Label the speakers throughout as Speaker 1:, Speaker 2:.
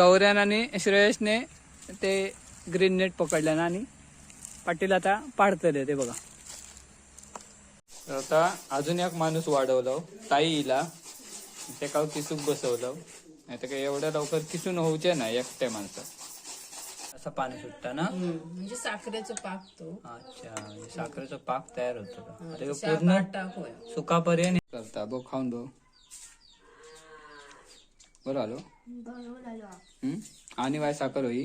Speaker 1: गौऱ्यान आणि श्रेयसने ते ग्रीन नेट पकडलं ना आणि पाटील आता पाडतले ते बघा. तर आता अजून एक माणूस वाढवलो, ताईला ते का किसूक बसवलं, नाही तर काय एवढ्या लवकर किसून होऊचे ना एकट्या माणसं. असं पाणी सुटतं ना?
Speaker 2: म्हणजे साखरेचं पाक तो.
Speaker 1: अच्छा, म्हणजे साखरेचा पाक तयार होतो का? आता हे
Speaker 2: सात
Speaker 1: पूर्ण
Speaker 2: आठ टाक होय.
Speaker 1: सुकापर्यंत करता. बघ, खाऊन बघ. बरं आलो.
Speaker 3: बरोबर आलो.
Speaker 1: हम्म? आणि वाय साखर होई.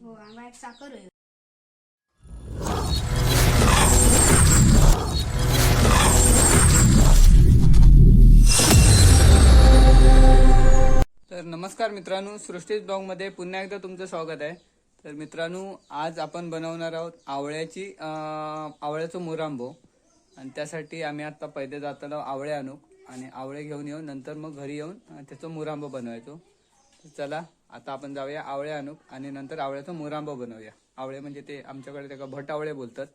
Speaker 3: हो, आम्हाला एक साखर होईल.
Speaker 1: तर नमस्कार मित्रांनो, सृष्टीज ब्लॉगमध्ये पुन्हा एकदा तुमचं स्वागत आहे. तर मित्रांनो, आज आपण बनवणार आहोत आवळ्याचं मुरांबो आणि त्यासाठी आम्ही आता पहिले जाताना आवळे आणू आणि आवळे घेऊन येऊन नंतर मग घरी येऊन त्याचं मुरांबो बनवायचो. तर चला, आता आपण जाऊया आवळे आणू आणि नंतर आवळ्याचं मुरांबो बनवूया. आवळे म्हणजे ते आमच्याकडे त्याला भट आवळे बोलतात.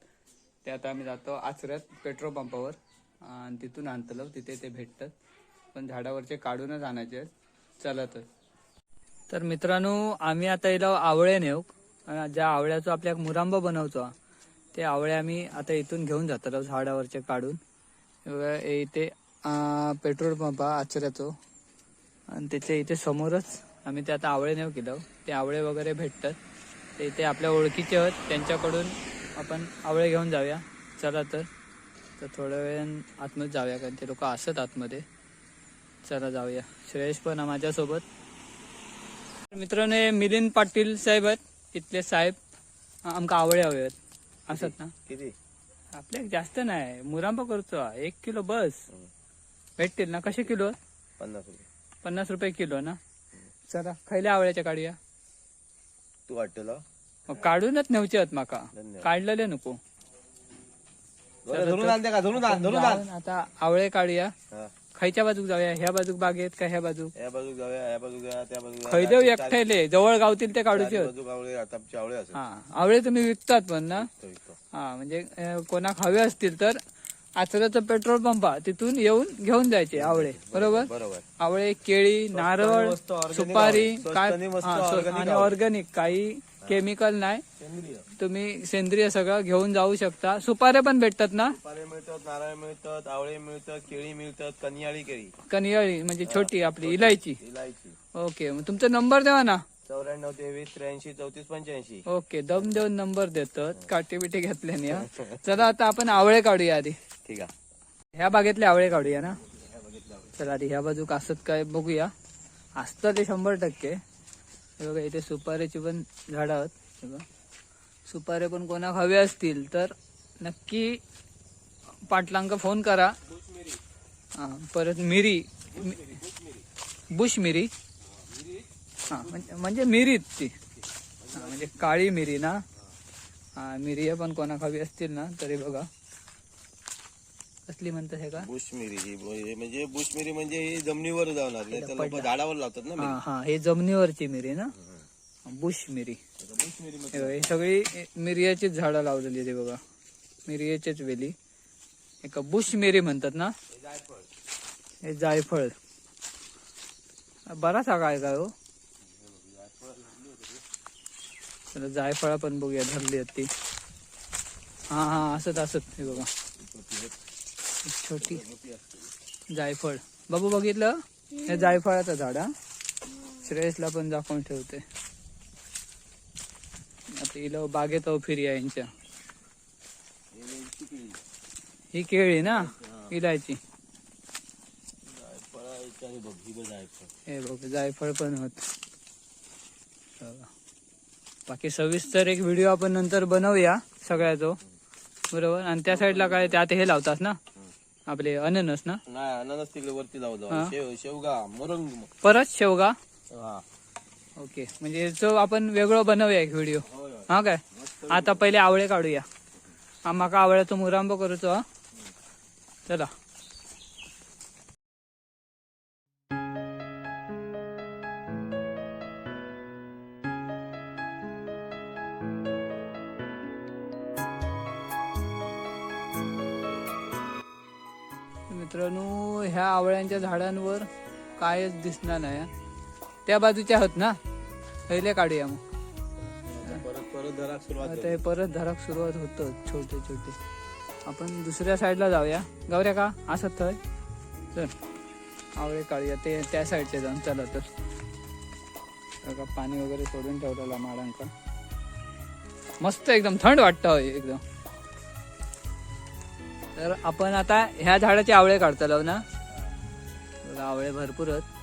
Speaker 1: ते आता आम्ही जातो आचऱ्यात पेट्रोल पंपावर आणि तिथून आणतलो, तिथे ते भेटतात, पण झाडावरचे काढूनच आणायचे आहेत. चला तर. तर मित्रांनो, आम्ही आता इला आवळे नेऊ आणि ज्या आवळ्याचा आपल्या मुरांबा बनवतो ते आवळे आम्ही आता इथून घेऊन जातो झाडावरचे काढून. हे बघा, हे इथे पेट्रोल पंप हा आचऱ्याचो आणि त्याच्या इथे समोरच आम्ही ते आता आवळे नेऊ केलं. ते आवळे वगैरे भेटतात, ते इथे आपल्या ओळखीचे आहेत, त्यांच्याकडून आपण आवळे घेऊन जाऊया. चला तर. तर थोड्या वेळ आतमध्ये जाऊया, कारण ते लोक असत आतमध्ये. चला जाऊया. श्रेयश पण आहे माझ्यासोबत. मित्रांनो, हे मिलिंद पाटील साहेब आहेत इथले साहेब. आमका आवळे हवे आहेत असत ना?
Speaker 4: किती?
Speaker 1: आपल्या जास्त नाही, मुरांबा करतो हा. 1 किलो बस. भेटतील ना? कसे किलो?
Speaker 4: 50 रुपये.
Speaker 1: 50 रुपये किलो ना? चला, खयल्या आवळ्याच्या काढूया?
Speaker 4: तू वाटलं.
Speaker 1: मग काढूनच नेवचे आहेत माका.
Speaker 4: धन्यवाद.
Speaker 1: काढलेले नको.
Speaker 4: बरं, धरून आणते का? धरून आण, धरून आण.
Speaker 1: जाऊन आता आवळे काढूया.
Speaker 4: हा.
Speaker 1: खयच्या बाजूक जाऊया? ह्या बाजूक बागेत का ह्या बाजूक?
Speaker 4: या बाजू जाऊया, या बाजू जाऊया, त्या बाजू.
Speaker 1: खै देऊ एकट्याले जवळ गावतील ते काढूचे आहेत.
Speaker 4: बाजू आवळे, आता आमची आवळे असेल.
Speaker 1: हा, आवळे तुम्ही विकतात पण ना?
Speaker 4: विकतो, विकतो.
Speaker 1: हा, म्हणजे कोणाक हवे असतील तर आचऱ्याचं पेट्रोल पंप हा, तिथून येऊन घेऊन जायचे आवळे, बरोबर?
Speaker 4: बरोबर.
Speaker 1: आवळे, केळी, नारळ,
Speaker 4: मस्त organic
Speaker 1: सुपारी
Speaker 4: आवळे. स्वस्त
Speaker 1: काय
Speaker 4: आणि मस्त
Speaker 1: हा,
Speaker 4: organic
Speaker 1: आणि
Speaker 4: आवळे.
Speaker 1: ऑर्गॅनिक, काही केमिकल नाही.
Speaker 4: सेंद्रिय.
Speaker 1: तुम्ही सेंद्रिय सगळं घेऊन जाऊ शकता. सुपाऱ्या पण भेटतात ना?
Speaker 4: सुपारी मिळतात, नारळ मिळतात, आवळे मिळतात, केळी मिळतात, कनियाळी केळी.
Speaker 1: कनियाळी म्हणजे छोटी आपली इलायची.
Speaker 4: इलायची.
Speaker 1: ओके, मग तुमचा नंबर द्या ना.
Speaker 4: 94 23 83 34 85.
Speaker 1: ओके, दम देऊन नंबर देतात, काटे बिटे घेतल्याने हा. चला, आता आपण आवळे काढूया आधी.
Speaker 4: ठीक आहे.
Speaker 1: ह्या बागेतले आवळे काढूया ना? चला, आधी ह्या बाजूक असत काय बघूया. असतं ते 100%. हे बघा, इथे सुपारीची पण झाडं आहेत. हे बघा. सुपारी पण कोणाक हवे असतील तर नक्की पाटलांका फोन करा. हा, परत मिरी, बुश मिरी. हा, म्हणजे म्हणजे मिरीत ती, हा, म्हणजे काळी मिरी ना. हा, मिरी पण कोणाक हवी असतील ना तरी बघा. कसली म्हणतात हे का?
Speaker 4: बुशमिरी ही म्हणजे बुशमिरी म्हणजे ही जमिनीवर जाणार नाही तर लोक झाडावर लावतात ना.
Speaker 1: हा हा, हे जमिनीवरची मिरी ना, बुश मिरी.
Speaker 4: बुशमिरी.
Speaker 1: हे बघा, हे सगळी मिरियाचीच झाडं लावलेली आहेत. हे बघा, मिरियाचीच वेली. एका बुश मिरी म्हणतात ना. हे जायफळ बराच हा काय काय हो. चला, जायफळा पण बघूया धरली आहेत ती. हा हा, असत असत. हे बघा, एक छोटी जायफळ. बाबू, बघितलं? हे जायफळाचं झाड हा. श्रेयसला पण दाखवून ठेवते. आता इलो बागेत फिरिया यांच्या. ही केळी ना, इलायची.
Speaker 4: बघ, ही बघ जायफळ.
Speaker 1: हे बघ, जायफळ पण होत. बघा. बाकी सविस्तर एक व्हिडिओ आपण नंतर बनवूया सगळ्याचो, बरोबर? आणि त्या साईडला काय त्यात हे लावतात ना आपले अननस ना?
Speaker 4: नाही, अननस तिकडे वरती लावतो.
Speaker 1: हा.
Speaker 4: शेवगा, मोरंग.
Speaker 1: परत शेवगा.
Speaker 4: हा.
Speaker 1: ओके, म्हणजे याचं आपण वेगळं बनवूया एक व्हिडिओ.
Speaker 4: होय होय.
Speaker 1: हा काय, आता पहिले आवळे काढूया. हा, माका आवळ्याचो मुरांबो करूचो हा. चला. मित्रांनो, ह्या आवळ्यांच्या झाडांवर कायच दिसणार नाही हा. त्या बाजूच्या आहोत ना? पहिले काढूया मग.
Speaker 4: परत परत धराक सुरुवात
Speaker 1: आता हे परत धराक सुरुवात होतं छोटे छोटे. आपण दुसऱ्या साईडला जाऊया. गौऱ्या का असत थंय, चल आवळे काढूया ते त्या साईडचे जाऊन. चला तर बघा पाणी वगैरे सोडून ठेवलेला माडांका. मस्त एकदम थंड वाटतं होय एकदम. तर आपण आता ह्या झाडाचे आवळे काढतलो ना. बघा आवळे भरपूर आहेत.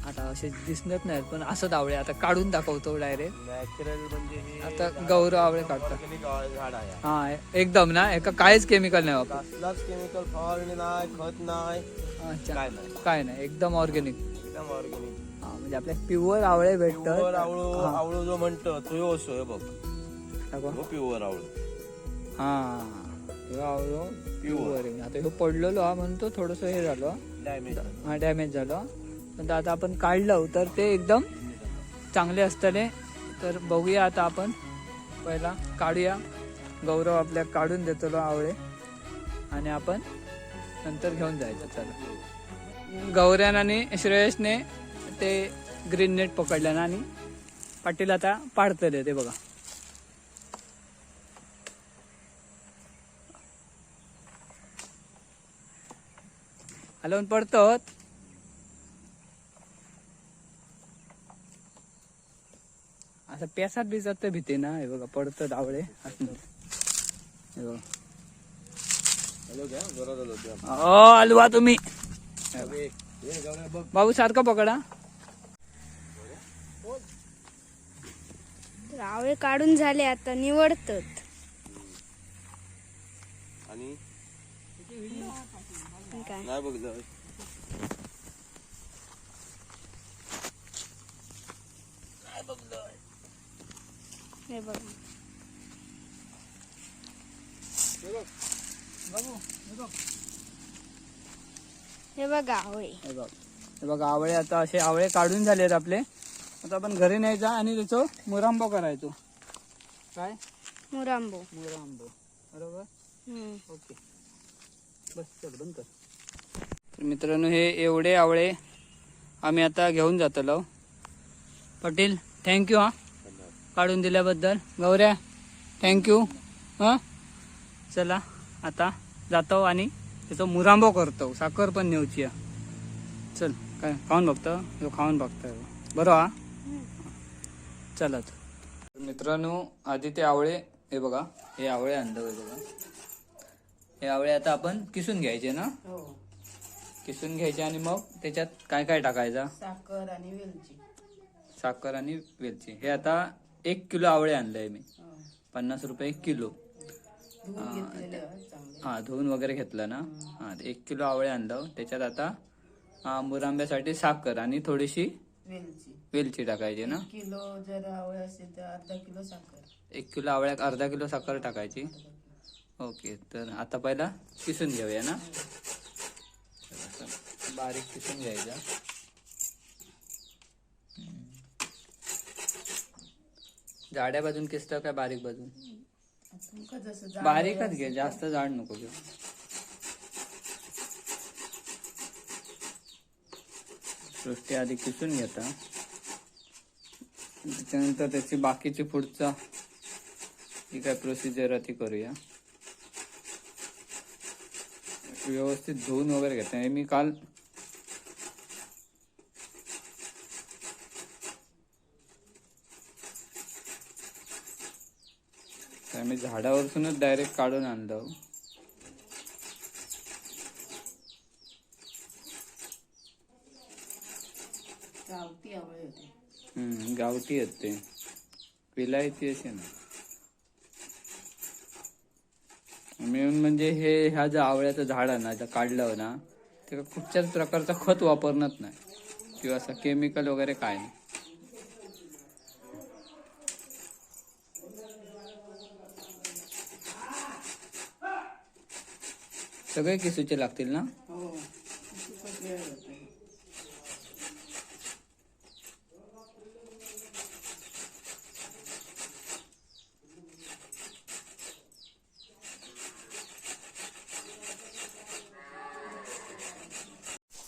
Speaker 1: आता असे दिसत नाहीत पण असंच आवळे आता काढून दाखवतो डायरेक्ट.
Speaker 4: नॅचरल म्हणजे हे
Speaker 1: आता गौरव आवळे काढतात.
Speaker 4: ऑर्गॅनिक झाड आहे.
Speaker 1: हा एकदम ना, एका काहीच केमिकल नाही वापर.
Speaker 4: कसलाच केमिकल फवारणी नाही, खत नाही.
Speaker 1: अच्छा.
Speaker 4: काय नाही.
Speaker 1: काय नाही, एकदम ऑर्गेनिक.
Speaker 4: एकदम ऑर्गॅनिक.
Speaker 1: हा म्हणजे आपल्या प्युअर आवळे
Speaker 4: प्युअर
Speaker 1: भेटतात.
Speaker 4: आवळो. आवळो जो म्हणतो तो ह्यो असो, हे बघ.
Speaker 1: दाखवा.
Speaker 4: हो प्युअर आवळो.
Speaker 1: हा ह्यो आवळो प्युअर आहे. आता ह्यो पडलेलो हा म्हणून तो थोडस हे झालं.
Speaker 4: डॅमेज.
Speaker 1: हा डॅमेज झालं, पण ते आता आपण काढलं तर ते एकदम चांगले असतले. तर बघूया आता आपण पहिला काढूया. गौरव आपल्या काढून देतलो आवळे आणि आपण नंतर घेऊन जायचं. चला गौऱ्यान आणि श्रेयसने ते ग्रीन नेट पकडलं ना आणि पाटील आता पाडतले ते बघा. हलवून पडतात. असं पेसात बिसात तर भीती ना. हे बघा पडतात आवळे आतमध्ये. हे बघा.
Speaker 4: हॅलो घ्या, जोरात हॅलो घ्या.
Speaker 1: अ हलवा तुम्ही.
Speaker 4: अबे, हे गौऱ्या बघ.
Speaker 1: बाबू सारखं पकडा.
Speaker 3: तर आवळे काढून झाले, आता निवडतात.
Speaker 4: आणि
Speaker 3: आणि काय?
Speaker 4: नाही बघितलं.
Speaker 3: हे बघा. हे बघा आवळे.
Speaker 1: हे बघ, हे बघा आवळे. आता असे आवळे काढून झालेत आपले. आता आपण घरी न्यायचा आणि त्याचं मुरांबो करायचो. काय?
Speaker 3: मुरांबो.
Speaker 1: मुरांबो, बरोबर.
Speaker 3: हम्म.
Speaker 1: ओके, बस चल बंद कर. तर मित्रांनो हे एवढे आवळे आम्ही आता घेऊन जातलो. पाटील thank you हा काढून दिल्याबद्दल. गौऱ्या thank you हां. चला आता जातो आणि त्याचा मुरांबो करतो. साखर पण नेवची हा. चल काय खाऊन बघतो ह्यो, खाऊन बघतोय बरं हा. चला तर मित्रांनो आधी ते आवळे हे बघा, हे आवळे आणलं हे बघा. हे आवळे आता आपण किसून घ्यायचे ना?
Speaker 2: हो.
Speaker 1: किसून घ्यायचे आणि मग त्याच्यात काय काय टाकायचा?
Speaker 2: साखर आणि वेलची.
Speaker 1: साखर आणि वेलची. हे आता 1 किलो आवळे आणलंय मी.
Speaker 2: हो.
Speaker 1: 50 रुपये 1 किलो.
Speaker 2: धुवून घेतलेले आहेत चांगले.
Speaker 1: हा धुवून वगैरे घेतलं ना. हा 1 किलो आवळे आणलं, त्याच्यात आता मुरांब्यासाठी साखर आणि थोडीशी
Speaker 2: वेलची.
Speaker 1: वेलची टाकायची ना?
Speaker 2: 1 किलो जर आवळे असेल तर अर्धा किलो साखर.
Speaker 1: 1 किलो आवळ्यात अर्धा किलो साखर टाकायची. ओके, तर आता पहिला किसून घेऊया ना. तर असं बारीक किसून घ्यायचा. जाड्या बाजून किसतं काय बारीक बाजून?
Speaker 2: तुमका जसं जाड
Speaker 1: बारीकच
Speaker 2: हवे
Speaker 1: घे,
Speaker 2: असेल
Speaker 1: जास्त जाड नको घेऊ. सृष्टी आधी किसून घेता, त्याच्यानंतर त्याची बाकीची पुढचा जी काय प्रोसिजर आहे ती करूया. व्यवस्थित धुवून वगैरे घेते. हे मी काल काय मी झाडावरतूनच डायरेक्ट काढून आणलं.
Speaker 2: तर गावठी आवळे होते.
Speaker 1: गावठी आहेत ते, विलायती असे ना. मेन म्हणजे हे ह्या ज्या आवळ्याचं झाड आहे ना, ज्या काढलं ना, ते कुठच्याच प्रकारचं खत वापरणार नाही किंवा असं केमिकल वगैरे काय नाही. सगळे किसूचे लागतील ना?
Speaker 2: हो, खूपच वेळ होतो.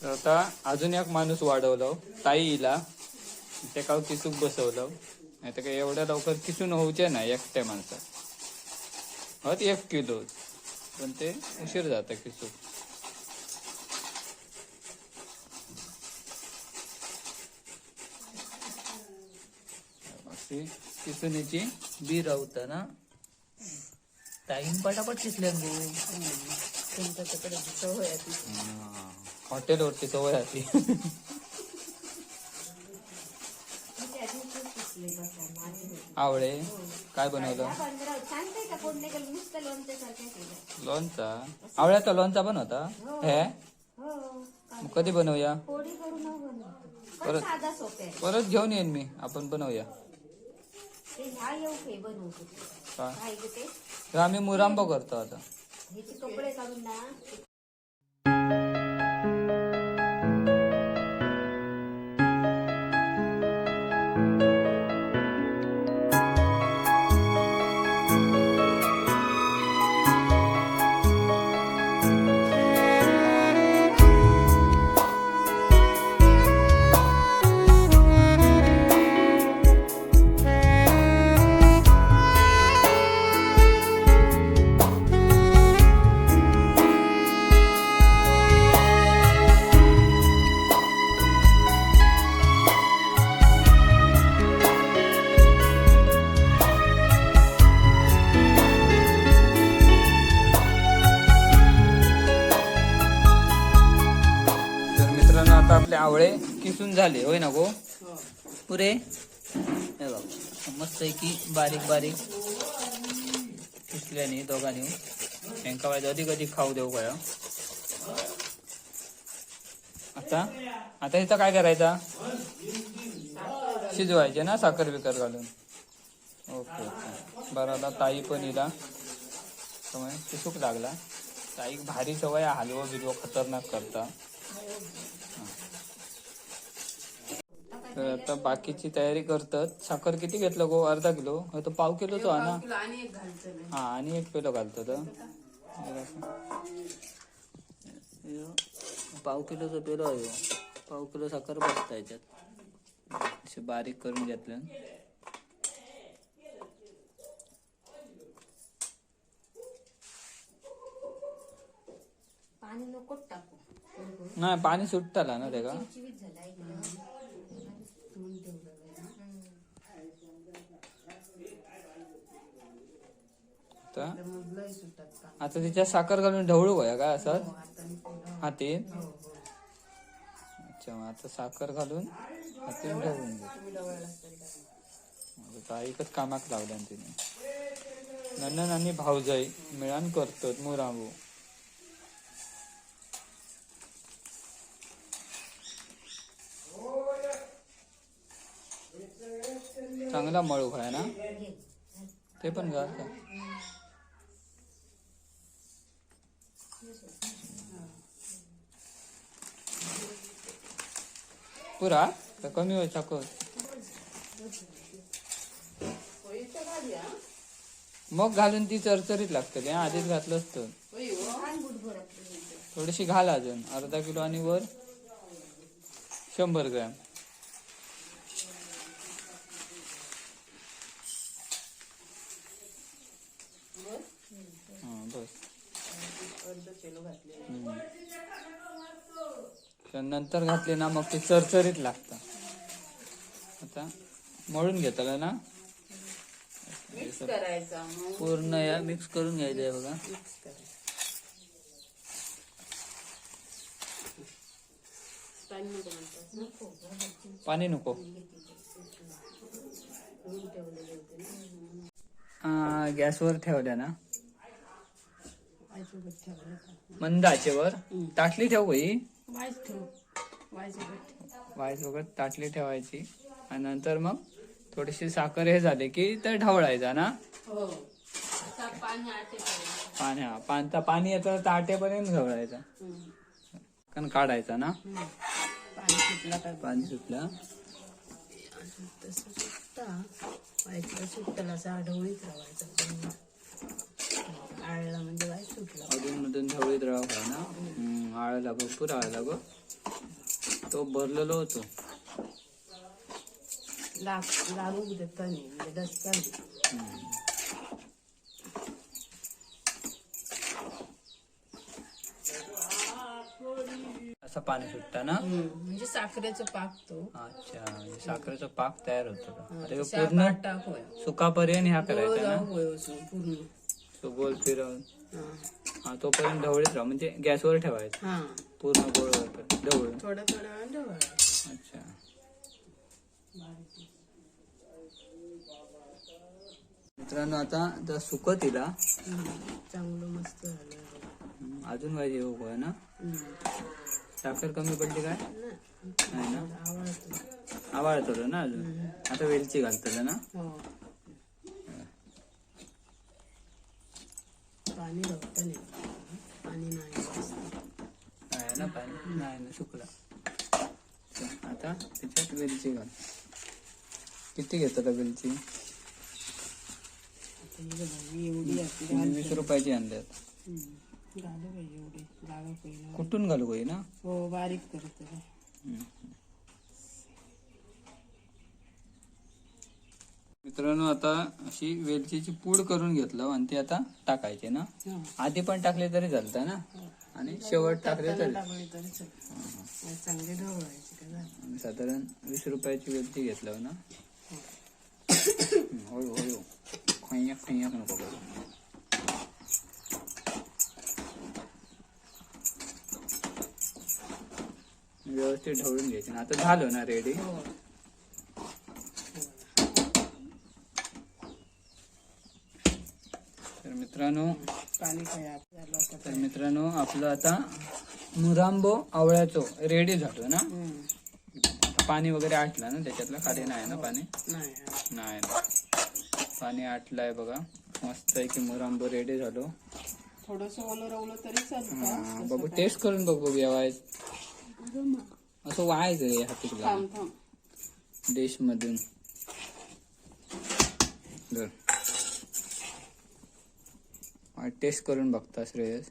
Speaker 1: तर आता अजून एक माणूस वाढवलो ताईला. ते काव किसूक बसवलं, नाही तर काय एवढ्या लवकर किसून होऊचे ना एकट्या माणसात. हत 1 किलो, पण ते उशीर जातं किसूक. अशी किसुनीची
Speaker 5: बी रावता ना टाइम पटापट किसल्यान गो.
Speaker 2: तुमच्या तिकडे सवय आहे ती.
Speaker 1: हॉटेलवरची सवय आली. आवळे काय बनवलं? लोणचा. आवळ्याचा लोणचा पण होता हे. मग कधी बनवूया? परत परत घेऊन येईन मी, आपण बनवूया. काय तर आम्ही मुरांबो करतो आता.
Speaker 6: कपडे काढून ना.
Speaker 1: तर मित्रांनो, आता आपले आवळे किसून झाले होय ना गो?
Speaker 5: पुरे हे बघ, मस्त आहे की बारीक बारीक
Speaker 1: किसल्यानी दोघांनी. त्यांका बाय कधी कधी खाऊ देऊ काय. आता आता इथं काय करायचा? शिजवायचे ना साखर बिकर घालून. ओके ओके, बरं. आता ताई पण इला त्यामुळे किसूक लागला. ताई भारी सवय आहे, हलवं बिलवं खतरनाक करता. तर आता बाकीची तयारी करतात. साखर किती घेतलं गो? अर्धा किलो हो, तो पाव किलोचो हा ना.
Speaker 2: पाव किलो आणि एक घालचं नाही.
Speaker 1: हा, आणि 1 किलो घालतो. तर
Speaker 5: ह्यो पाव किलोचो पेलो आहे ह्यो. पाव किलो साखर बसता ह्याच्यात.
Speaker 1: असे बारीक करून घेतलं.
Speaker 6: पाणी नको टाकू.
Speaker 1: नाही, पाणी सुटताला ना त्याका.
Speaker 6: चिवीत झाला ऐकलं.
Speaker 1: आता
Speaker 2: तर मग लय सुटतात पाणी.
Speaker 1: आता तिच्या साखर घालून ढवळू होया काय असं?
Speaker 2: हो, हाताने पुन्हा.
Speaker 1: हातीन.
Speaker 2: हो हो.
Speaker 1: अच्छा, मग आता साखर घालून हातीन ढवळून घेऊ.
Speaker 2: तुम्ही डवळला तरी काय.
Speaker 1: आता एकच कामाक लावल्यान तिने. नंदन आणि भाऊजाई मिळान करतात मुरांबो. चांगला मळू आहे ना ते पण घाल का? पुरा तर कमी होईल साखर.
Speaker 2: होय, इथं घालूया.
Speaker 1: मग घालून ती चरचरीत लागतली हा, आधीच घातलं असतं.
Speaker 2: होय हो.
Speaker 1: थोडीशी घाल अजून, अर्धा किलो आणि वर 100 ग्रॅम. हा बस.
Speaker 2: अर्धा किलो घातले.
Speaker 1: हम्म. तर नंतर घातले ना मग ते चरचरीत लागतं. आता मळून घेतलं ना.
Speaker 2: मिक्स करायचा मग.
Speaker 5: पूर्ण या मिक्स करून घ्यायचं आहे बघा.
Speaker 2: मिक्स करायचं. पाणी नको म्हणतात ना.
Speaker 1: पाणी नको. गॅसवर ठेवल्या ना.
Speaker 2: वायसोबत ठेवलं का?
Speaker 1: मंद आचेवर ताटली ठेवू ही.
Speaker 2: वायस ठेव, वायसोबत ठेव.
Speaker 1: वाईस वगैरे ताटली ठेवायची आणि नंतर मग थोडीशी साखर हे झाले की तर ढवळायचा ना.
Speaker 2: हो, आता पाणी आटेपर्यंत.
Speaker 1: पाणी, हा पाणी पाणी येतं ताटेपर्यंत ढवळायचा. कारण काढायचा ना.
Speaker 2: पाणी सुटला का?
Speaker 1: पाणी सुटलं.
Speaker 2: तसं सुटता वायसला सुटला असा ढवळीत राहायचा. आळला म्हणजे वाय सुटला.
Speaker 1: अधून मधून ढवळीत राहावं का ना. आळला भरपूर आळला ग, तो भरलेलो होतो.
Speaker 2: लागूक देता न्ही, म्हणजे दसता न्ही.
Speaker 1: असं पाणी सुटतं ना?
Speaker 2: म्हणजे साखरेचो पाक तो.
Speaker 1: अच्छा, म्हणजे साखरेचा पाक तयार होतो का? आता ह्यो
Speaker 2: तशा
Speaker 1: पूर्ण
Speaker 2: आठ टाक होय.
Speaker 1: सुकापर्यंत ह्या
Speaker 2: गोळ
Speaker 1: करायचा ना?
Speaker 2: जाऊक होय वचून पूर्ण.
Speaker 1: सो गोल फिरवून.
Speaker 2: हा.
Speaker 1: हा, तोपर्यंत ढवळीत राहा, म्हणजे गॅसवर ठेवायचं.
Speaker 2: हा.
Speaker 1: पूर्ण गोळ होईपर्यंत ढवळून.
Speaker 2: थोड्या थोड्या वेळाने ढवळायचं.
Speaker 1: अच्छा. मित्रांनो, आता जर सुकत तिला.
Speaker 2: चांगलं मस्त झालं बघा.
Speaker 1: अजून पाहिजे हो ना?
Speaker 2: हम्म.
Speaker 1: साखर कमी पडली काय?
Speaker 2: नाही.
Speaker 1: नाही ना?
Speaker 2: आवडतं.
Speaker 1: आवडतं ना अजून? आता वेलची घालतलं ना?
Speaker 2: हो, पाणी लावतं नाही, पाणी नाही जास्त.
Speaker 1: नाही ना पाणी? नाही ना, सुकला. चल, आता त्याच्यात वेलची घाल. किती घेतलं वेलची?
Speaker 2: आता ही बघा, ही एवढी आपली.
Speaker 1: तुम्ही 20 रुपयाची आणल्यात.
Speaker 2: घालू बाई एवढी जागा पहिलं.
Speaker 1: कुठून घालू बाई ना?
Speaker 2: हो, बारीक करत.
Speaker 1: मित्रांनो, आता अशी वेलचीची पूड करून घेतलं आणि ती आता टाकायची ना? आधी पण टाकले तरी चालतं ना आणि शेवट टाकले तरी.
Speaker 2: टाकली तरी चालेल. चांगली ढवळायची का झालं.
Speaker 1: आम्ही साधारण 20 रुपयाची वेलची घेतलं ना. हळू हळू, खैयाक खैयाक नको करू. व्यवस्थित ढवळून घ्यायचे ना? आता झालं ना रेडी?
Speaker 2: हो.
Speaker 1: तर मित्रांनो,
Speaker 2: पाणी काय आता झालं आता.
Speaker 1: तर मित्रांनो, आपलं आता मुरांबो आवळ्याचो रेडी झालो ना?
Speaker 2: हम्म.
Speaker 1: आता पाणी वगैरे आटलं ना त्याच्यातलं? खाली नाही ना पाणी?
Speaker 2: नाही.
Speaker 1: नाही ना. पाणी आटलंय बघा. मस्त आहे की मुरांबो रेडी झालो.
Speaker 2: थोडस ओलं रवलं तरी चालतं.
Speaker 1: हा, बघू, टेस्ट करून बघ. बघूया वाय असं वायच रे हातीला.
Speaker 2: थांब थांब.
Speaker 1: डिश मधून टेस्ट करून बघता श्रेयस.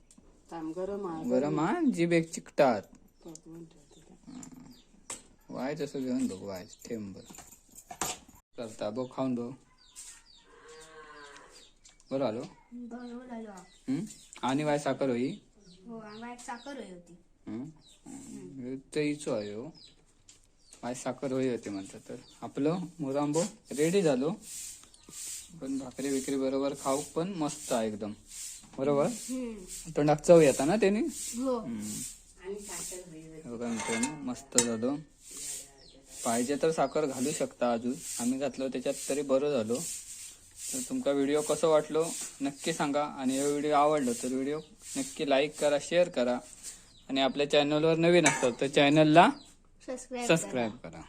Speaker 2: थांब, गरम आहे.
Speaker 1: गरम हा, जीभ एक चिकटात.
Speaker 2: पकवून ठेवते ते.
Speaker 1: वाय तसं घेऊन बघ, वाय थेंबर करता बघ, खाऊन बघ. बरं आलो.
Speaker 3: बरोबर आलो.
Speaker 1: हम्म? आणि वाय साखर होई.
Speaker 3: हो, आम्हाला एक साखर होई होती.
Speaker 1: हम्म? ते इचो आहे हो. वाय साखर होई होती म्हणतात. तर आपलं मुरांबो रेडी झालो. पण भाकरी विक्री बरोबर खाऊ पण मस्त आहे एकदम बरोबर. तोंडाक चव येता ना त्यानी.
Speaker 3: हो.
Speaker 1: हे बघा मित्रांनो, मस्त झालं. पाहिजे तर साखर घालू शकता अजून. आम्ही घातलो त्याच्यात तरी बरं झालो. तर तुमका व्हिडिओ कसं वाटलो नक्की सांगा आणि हे व्हिडिओ आवडलो तर व्हिडिओ नक्की लाईक करा, शेअर करा आणि आपल्या चॅनलवर नवीन असतात तर चॅनलला
Speaker 3: सबस्क्राईब.
Speaker 1: सबस्क्राईब करा.